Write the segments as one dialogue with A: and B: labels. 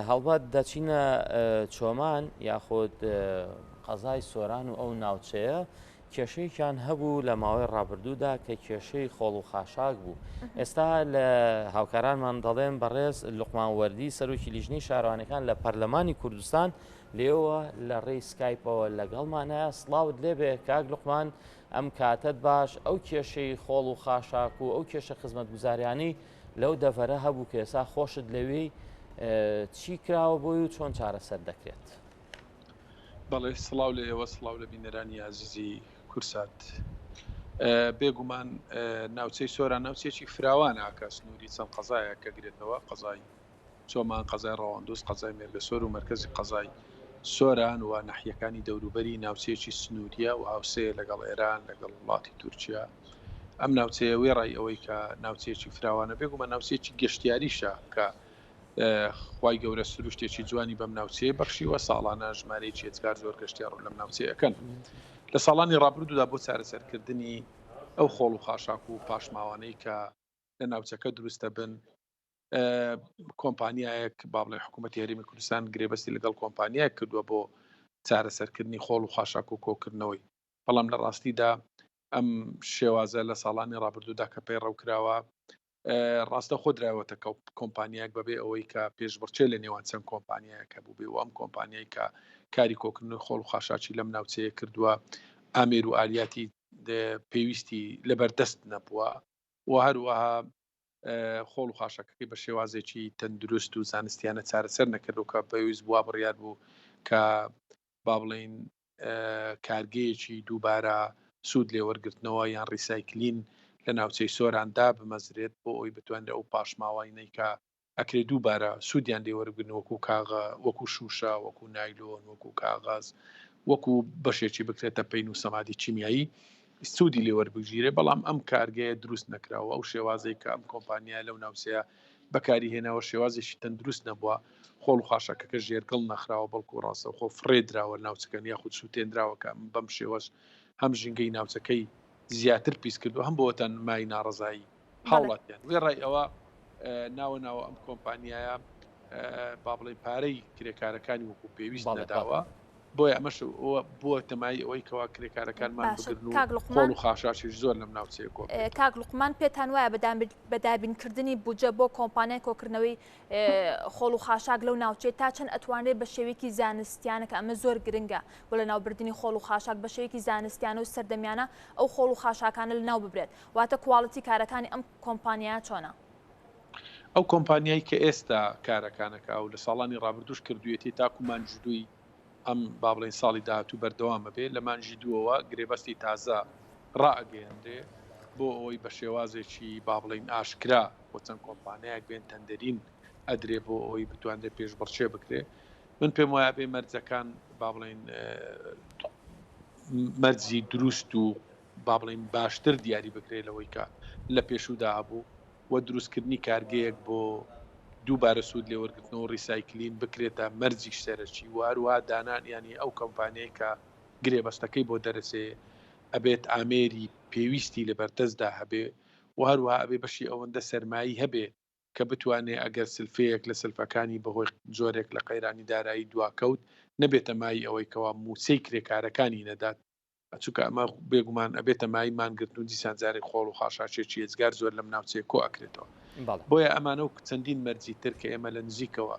A: هەڵبەت دەچینە چۆمان یاخود قەزای سۆران و ئەو ناوچەیە کێشەیەکیان هەبوو لە ماوەی ڕابردوودا کە کێشەی خۆڵ و خاشاک بوو. ئێستا لە هاوکارانمان دەڵێن بەڕێز لوقمان وەردی سەرۆکی لیژنەی شارەوانیەکان لە پەرلەمانی کوردستان لێوە لە ڕێی سکایپەوە لەگەڵمانە. سڵاوت لێبێ کاک لوقمان ئەم کاتەت باش ئەو کێشەی خۆڵ و خاشاک و ئەو کێشە خزمەتگوزاریانەی لەو دەڤەرە هەبوو کە ئێستا خۆشت لەوێی چی کراوە بۆی و چۆن چارەسەر دەکرێت؟
B: بەڵێ سڵاو لە ئێوە سڵاو لە بینەرانی ئازیزی کورسات. بێگومان ناوچەی سۆران ناوچەیەکی فراوانە کە سنووری چەند قەزایەک دەگرێتەوە، قەزای چۆمان، قەزای ڕەواندوز، قەزای مێرگەسۆر و مەرکەزی قەزای سۆران و ناحیەکانی دەوروبەری ناوچەیەکی سنووریە و هاوسێیە لەگەڵ ئێران، لەگەڵ وڵاتی تورکیا. ئەم ناوچەیە وێڕای ئەوەی کە ناوچەیەکی فراوانە، بێگومان ناوچەیەکی گەشتیاریشە کە خوای گەورە سروشتێکی جوانی بەم ناوچەیە بەخشیوە، ساڵانە ژمارەیەکی ئێجگار زۆر گەشتیار ڕوو لەم ناوچەیە ئەکەن. لە ساڵانی ڕابردوودا بۆ چارەسەرکردنی ئەو خۆڵ و خاشاک و پاشماوانەی کە لە ناوچەکە دروست دەبن، کۆمپانیایەک با بڵێن حکوومەتی هەرێمی کوردستان گرێبەستی لەگەڵ کۆمپانیایەک کردووە بۆ چارەسەرکردنی خۆڵ و خاشاک و کۆکردنەوەی بەڵام لە ڕاستیدا ئەم شێوازە لە ساڵانی ڕابردوودا کە پەیڕەو کراوە ڕاستەخۆ دراوەتە کۆمپانیایەک بەبێ ئەوەی کە پێشبڕکێ لە نێوان چەند کۆمپانیایەک هەبوو بێ و ئەم کۆمپانیای کە کاری کۆکردنەوەی خۆڵ و خاشاکی لەم ناوچەیە کردووە ئامێر و ئالیاتی پێویستی لەبەردەست نەبووە و هەروەها خۆڵ و خاشاکەکەی بە شێوازێکی تەندروست و زانستیانە چارەسەر نەکردو کە پێویست بووە بڕیار بوو کە با بڵین کارگەیەکی دووبارە سوود لێوەرگرتنەوە یان ڕیسایکلین لە ناوچەی سۆران دابمەزرێت بۆ ئەوی بتوانرێت ئەو پاشماوانەی کە ئەکرێ دووبارە سوودیان لێ وەربگرن وەکو کاغە وەکو شووشە وەکو نایلۆن وەکو کاغەز وەکو بەشێکی بکرێتە پەین و سەمادی کیمیایی سوودی لێ وەربگیرێ بەڵام ئەم کارگەیە دروست نەکراوە ئەو شێوازەی کە ئەم کۆمپانیا لەو ناوچەیە بەکاری هێناوە شێوازێکی تەندروست نەبووە خۆڵ و خاشاکەکە ژێرگڵ نەخراوە بەڵکو ڕاستەوخۆ فڕێ دراوە ناوچەکەن یاخود سووتێنراوە کە بەم شێوەش هەم ژینگەی ناوچەکەی زیاتر پیس کردو هەم بۆتە مای ناڕەزایی هاوڵاتیان وێڕای ئەوە ناوە ناوە ئەم کۆمپانیایە با بڵێین پارەی کرێکارەکانی وەکو پێویست نەداوە بۆیە ئەمەش بووە تەمای ئەوەی کەوا کرێکارەکانمان بگرن و خۆڵ و خاشاشیش زۆر لەم ناوچەیە کۆ
C: کاک لوقمان پێتان وایە بە دابینکردنی بودجە بۆ کۆمپانیای کۆکردنەوەی خۆڵ و خاشاک لەو ناوچەیە تا چەند ئەتوانرێت بە شێوەیەکی زانستیانە کە ئەمە زۆر گرنگە بۆ لەناوبردنی خۆڵ و خاشاک بە شێوەیەکی زانستیانە و سەردەمیانە ئەو خۆڵ و خاشاکانە لەناو ببرێت واتە کواڵیتی کارەکانی ئەم کۆمپانیایە چۆنە؟
B: ئەو کۆمپانیای کە ئێستا کارەکانەکا و لە ساڵانی ڕابردووش کردوویەتی تاکو مانگی دووی ئەم با بڵێین ساڵی داهاتوو بەردەوام ئەبێ، لە مانگی دووەوە گرێبەستی تازە ڕائەگەیەنرێ بۆ ئەوەی بە شێوازێکی با بڵێین ئاشکرا بۆ چەند کۆمپانیایەک بێن تەندەرین ئەدرێ بۆ ئەوەی بتوانرێ پێشبڕکێ بکرێ. من پێم وایە بێ مەرجەکان با بڵێین مەرجی دروست و با بڵێین باشتر دیاری بکرێت لەوەی کە لە پێشوودا هەبوو و دروستکردنی کارگەیەک بۆ دووبارە سوود لێوەرگرتنەوە و ڕیسایکلین بکرێتە مەرجی سەرەکی و هەروەها دانان یانی ئەو کۆمپانیای کە گرێبەستەکەی بۆ دەرەچێ ئەبێت ئامێری پێویستی لەبەردەستدا هەبێ و هەروەها ئەبێ بەشی ئەوەندە سەرمایی هەبێ کە بتوانێ ئەگەر سلفەیەک لە سلفەکانی بەهۆی جۆرێک لە قەیرانی دارایی دواکەوت نەبێتە مایەی ئەوەی کەوا مووچەی کرێکارەکانی نەدات چونکە ئەمە بێگومان ئەبێتە مایەی مانگرتن و دیسان جارێک خۆڵ و خاشاکێکی ئێجگار زۆر لەم ناوچەیە کۆ ئەکرێتەوە. بۆیە ئەمانە و چەندین مەرجی تر کە ئێمە لە نزیکەوە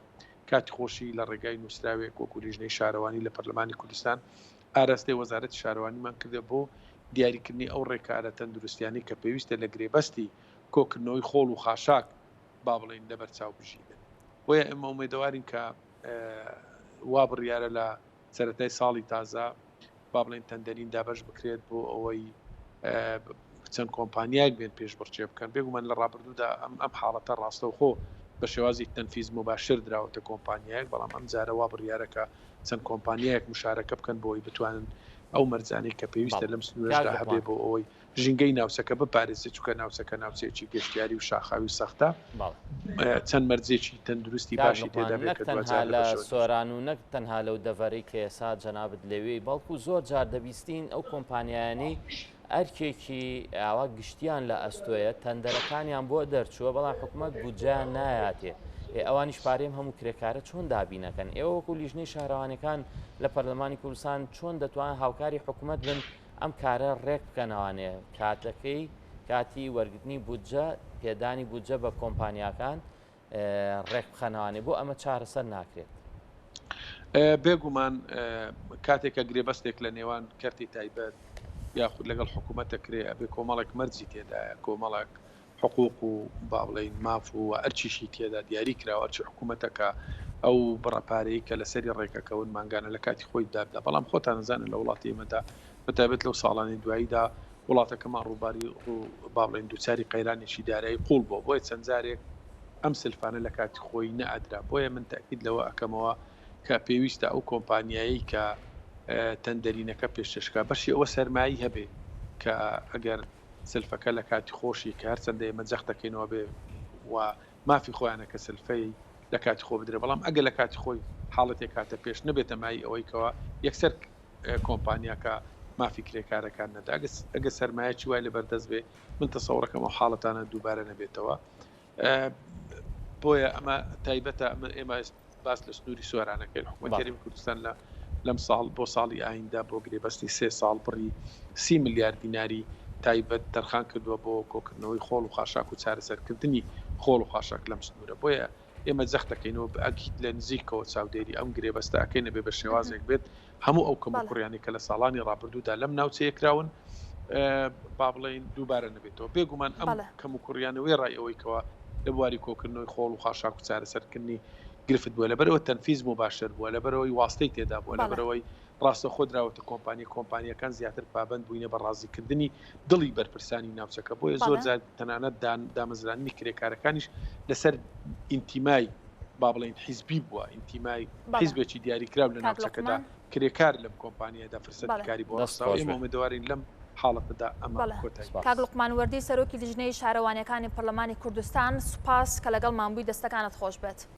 B: کاتی خۆشی لە ڕێگای نووسراوێک وەکو لیژنەی شارەوانی لە پەرلەمانی کوردستان ئاراستەی وەزارەتی شارەوانیمان کردە بۆ دیاریکردنی ئەو ڕێکارە تەندروستیانەی کە پێویستە لە گرێبەستی کۆکردنەوەی خۆڵ و خاشاک با بڵێین لەبەرچاو بگیرێت. بۆیە ئێمە ئومێدەوارین کە وا بڕیارە لە سەرەتای ساڵی تازە با بڵێین تەندەرین دابەش بکرێت بۆ ئەوەی چەند کۆمپانیایەک بێن پێشبڕکێ بکەن بێگومان لە ڕابردوودا ئەم ئەم حاڵەتە ڕاستەوخۆ بە شێوازی تەنفیز مباشر دراوەتە کۆمپانیایەک بەڵام ئەم جارە وا بڕیارە کە چەند کۆمپانیایەک مشارەکە بکەن بۆ ئەوەی بتوانن ئەو مەرجانەی کە پێویستە لەم سنوورەشدا هەبێ بۆ ئەوەی ژینگەی ناوچەکە بپارێزێت، چونکە ناوچەکە ناوچەیەکی گەشتیاری و شاخاوی و سەختە، چەند مەرجێکی تەندروستی
A: کاک
B: باشی
A: لوقمان
B: تێدا بێت
A: نەک
B: کە
A: تەنها
B: دواجار لە
A: لە
B: بەرژەوەندی
A: سۆران و نەک تەنها لەو دەڤەرەی کە ئێسا جەنابت لەوێی بەڵکو زۆر جار دەبیستین ئەو کۆمپانیایانەی ئەرکێکی ئاوا گشتیان لە ئەستۆیە تەندەرەکانیان بۆ دەرچووە بەڵام حکومەت بودجەیان نایاتێ. ئەوانیش پارەی ئەم هەموو کرێکارە چۆن دابینەکەن؟ ئێوە وەکو لیژنەی شارەوانیەکان لە پەرلەمانی کوردستان چۆن دەتوان هاوکاری حکومەت بن ئەم کارە ڕێک بکەنەوانێ کاتەکەی کاتی وەرگرتنی بودجە پێدانی بودجە بە کۆمپانیاکان ڕێک بخەنەوانێ بۆ ئەمە چارەسەر ناکرێت؟
B: بێگومان کاتێک کە گرێبەستێک لە نێوان کەرتی تایبەت یاخود لەگەڵ حکوومەتە کرێ ئەبێ کۆمەڵێک مەرجی تێدایە کۆمەڵێک حقوق و با بڵێین ماف و ئەرکیشی تێدا دیاری کراوە، ئەرکی حکوومەتە کە ئەو بڕە پارەی کە لەسەری ڕێکەکەون مانگانە لە کاتی خۆی دابدا، بەڵام خۆتان ئەزانن لە وڵاتی ئێمەدا بە تایبەت لەو ساڵانەی دواییدا وڵاتەکەمان ڕووباری ڕوو با بڵێین دووچاری قەیرانێکی دارایی قووڵ بووە بۆیە چەند جارێک ئەم سلفانە لە کاتی خۆی نەئەدرا بۆیە من تەئکید لەوە ئەکەمەوە کە پێویستە ئەو کۆمپانیایەی کە تەندەرینەکە پێشکەش کا بەشی ئەوە سەرمایەی هەبێ کە ئەگەر سلفەکە لە کاتی خۆشی کە هەرچەندە ئێمە جەخت دەکەینەوە بێ و مافی خۆیانە کە سلفەی لە کاتی خۆ بدرێ بەڵام ئەگەر لە کاتی خۆی حاڵەتێک هاتە پێش نەبێتە مای ئەوەی کەوا یەکسەر کۆمپانیاکە مافی کرێکارەکان نەدا ئەگە سەرمایەکی وای لەبەردەست بێ من تەسەوڕەکەم ئەو حاڵەتانە دووبارە نەبێتەوە بۆیە ئەمە تایبەتە ئەمە ئێمە باس لە سنووری سۆرانەکەین حکوومەتی هەرێمی کوردستان لە لەم ساڵ بۆ ساڵی ئایندە بۆ گرێبەستی سێ ساڵ بڕی سی ملیار دیناری تایبەت تەرخان کردووە بۆ کۆکردنەوەی خۆڵ و خاشاک و چارەسەرکردنی خۆڵ و خاشاک لەم سنوورە بۆیە ئێمە جەخت دەکەینەوە بە ئەکید لە نزیکەوە چاودێری ئەم گرێبەستە ئەکەین ئەبێ بە شێوازێک بێت هەموو ئەو کەموکوڕیانەی کە لە ساڵانی ڕابردوودا لەم ناوچەیە کراون با بڵێین دووبارە نەبێتەوە. بێگومان ئەم کەموکوڕیانە وێڕای ئەوەی کەوا لە بواری کۆکردنەوەی خۆڵ و خاشاک و چارەسەرکردنی گرفت بووە، لەبەرئەوە تەنفیز موباشر بووە، لەبەرئەوەی واستەی تێدا بووە، لەبەرئەوەی ڕاستەوخۆ دراوەتە کۆمپانیا، کۆمپانیاکان زیاتر پابەند بووینە بە ڕازیکردنی دڵی بەرپرسانی ناوچەکە، بۆیە زۆر جار تەنانەت دامەزراندنی کرێکارەکانیش لەسەر ئینتیمای با بڵێین حیزبی بووە، ئینتیمای حیزبێکی دیاریکراو لە ناوچەکەدا، کرێکار لەم کۆمپانیایەدا فرسەتی کاری بۆ ڕەخساوە، ئێمە ئومێدەوارین لەم حاڵەتەدا ئەمە کۆتایی پێ.
C: کاک لوقمان وەردی سەرۆکی لیژنەی شارەوانیەکانی پەرلەمانی کوردستان سوپاس کە لەگەڵمان بووی دەستەکانت خۆش بێت.